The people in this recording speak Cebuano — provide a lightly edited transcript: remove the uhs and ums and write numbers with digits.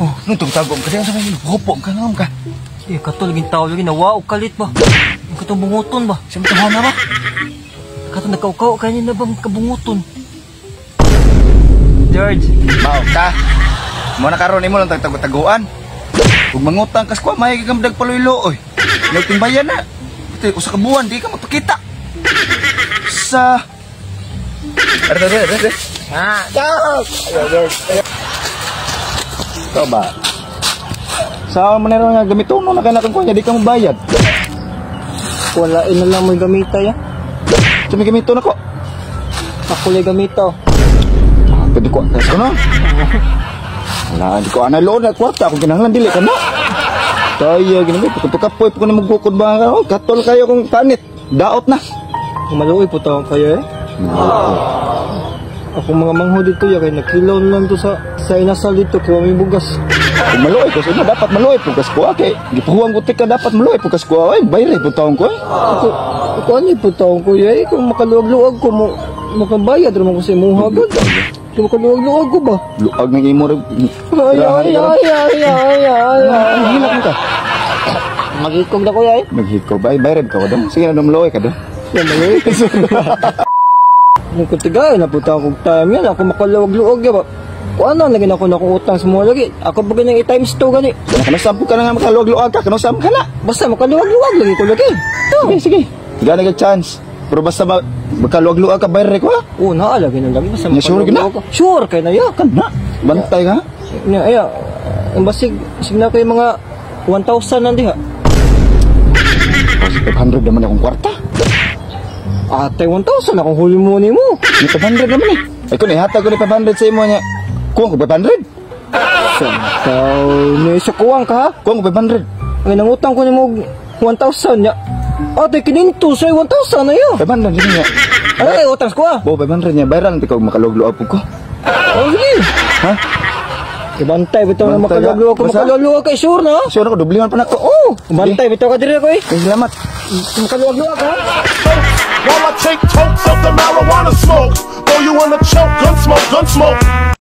Oh, nung tagtago ka diyan sa may hupo ka na ka. Eh, kato laging tao lagi nawa og kalit ba. Yung katong bunguton ba? Sa mga na ba? Kato nagkaukaw kanya na bang kabunguton? George, Mao ka. Mo na karon imo lang tagtago-taguan. Ug mangutang kas kwa may kang paluilo oy. Nagtimbayan na. Ito, usa ka buwan di ka magpakita. Sa Are, are, are, are. Ha? Ikaw ba? Sa man na nga gamito no na kanakang kunya di ka mobayad. Wala na lang mo gamita ya. Sa may gamito na ko. Ako lang gamita. Ah, pwede ko atas ko no. Wala, di ko ana load na kwarta kung kinahanglan dili ka na. Tayo ginamit ko kapoy ko na magbukod ba ka. Oh, katol kayo kung panit. Daot na. Maluoy po taong kayo eh. Ako mga mangho dito ya kay nakilaw lang to sa inasal dito kay may bugas. Kung maluoy ko sa dapat maluoy pugas ko kay gipuhuan ko tika dapat maluoy pugas ko ay bayre pud taon ko. Eh. Ako ano po taong ko ya eh, kung makaluwag-luwag ko mo makabayad ra man ko sa imuha gud. Kung makaluwag-luwag ko ba? Luag ng imo ra. Ay ay ay ay ay ay. Ay, hilak mo ka. Magikog na ko ya eh. Naghiko ba? Bayre ka ko dong. Sige na maluoy ka dong. Ya maluoy. Nung kutigay na punta akong time yan, ako makaluwag-luwag ya ba? Kung ano, lagi na ako na utang sa mga lagi. Ako ba ganyan i-times 2 gani? Kanusam ka na nga makaluwag-luwag ka, kanusam ka na. Basta makaluwag-luwag lagi ko lagi. Sige, sige. Gani ka chance. Pero basta makaluwag-luwag ka, bayre ko ha. Oo, naa lagi na lagi. Basta Ya, sure ka na? makaluwag-luwag ka. Sure kay na ya. Kan na. Bantay ka. Nya, ay, ang basig, sig na ko yung mga 1,000 na diha. 500 naman akong kwarta. Ate, 1,000 akong huli mo ni mo. May 500 naman eh. Ay kun ihatag ko ni 500 sa imo niya. Kuha ko 500. Santaw, ni sa kuwang ka ha? Kuha ko 500. Ay, nangutang ko ni mo 1,000 niya. Ate, kininto sa'yo 1,000 na yun. 500 niya. Ano kayo utang ko ah? Bo 500 niya bayran ti ko makaluwag-luwag po ko. Oh, sige. Ha? Ibantay, bitaw na Bantay ka. makaluwag-luwag ko. Basta? Makaluwag-luwag kay sure na. Sure ako doblihan pa nako. Oo, bantay, bitaw ka diri ko eh. Ay, salamat. Makaluwag-luwag ha? While I take tokes of the marijuana smoke. Throw you in a choke, gun smoke, gun smoke.